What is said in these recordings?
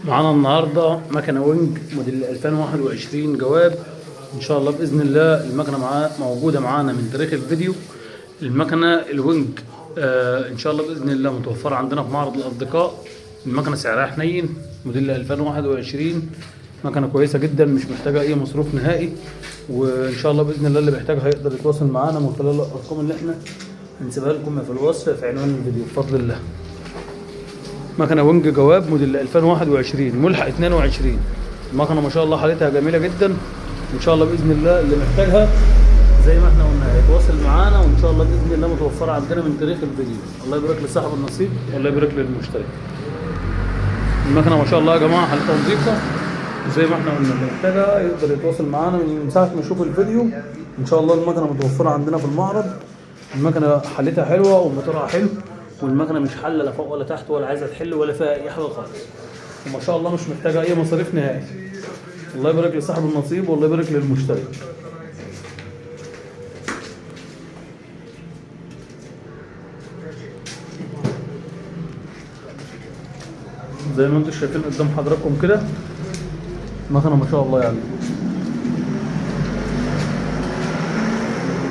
معانا النهارده مكنه وينج موديل 2021 جواب. ان شاء الله باذن الله المكنه موجودة معانا من تاريخ الفيديو. المكنه الوينج ان شاء الله باذن الله متوفرة عندنا في معرض الاصدقاء. المكنه سعرها حنين، موديل 2021، مكنه كويسة جدا، مش محتاجه اي مصروف نهائي. وان شاء الله باذن الله اللي بيحتاجها يقدر يتواصل معانا من خلال الارقام اللي احنا هنسيبها لكم في الوصف في عنوان الفيديو بفضل الله. مكنه وينج جواب موديل 2021 ملحق 22. المكنه ما شاء الله حالتها جميلة جدا. ان شاء الله باذن الله اللي محتاجها زي ما احنا قلنا هيتواصل معانا، وان شاء الله باذن الله متوفرة عندنا من تاريخ الفيديو. الله يبارك لصاحب النصيب والله يبارك للمشتري. المكنه ما شاء الله يا جماعة حالتها نظيفة، وزي ما احنا قلنا اللي محتاجها يقدر يتواصل معانا من ساعة ما يشوف الفيديو. ان شاء الله المكنه متوفرة عندنا في المعرض. المكنه حالتها حلوة وموتورها حلو، والمكنه مش حله لا فوق ولا تحت ولا عايزه تحل ولا فيها اي حاجة خالص، وما شاء الله مش محتاجه اي مصاريف نهائي. الله يبارك لصاحب النصيب والله يبارك للمشتري. زي ما انتم شايفين قدام حضراتكم كده مكنه ما شاء الله يعني.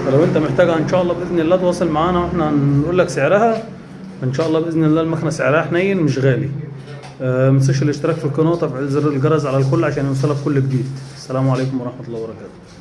فلو انت محتاجها ان شاء الله باذن الله تواصل معانا واحنا هنقول لك سعرها. ان شاء الله باذن الله المكنه سعرها حنين مش غالي. ما تنساش الاشتراك في القناة وتفعيل زر الجرس على الكل عشان يوصلك كل جديد. السلام عليكم ورحمة الله وبركاته.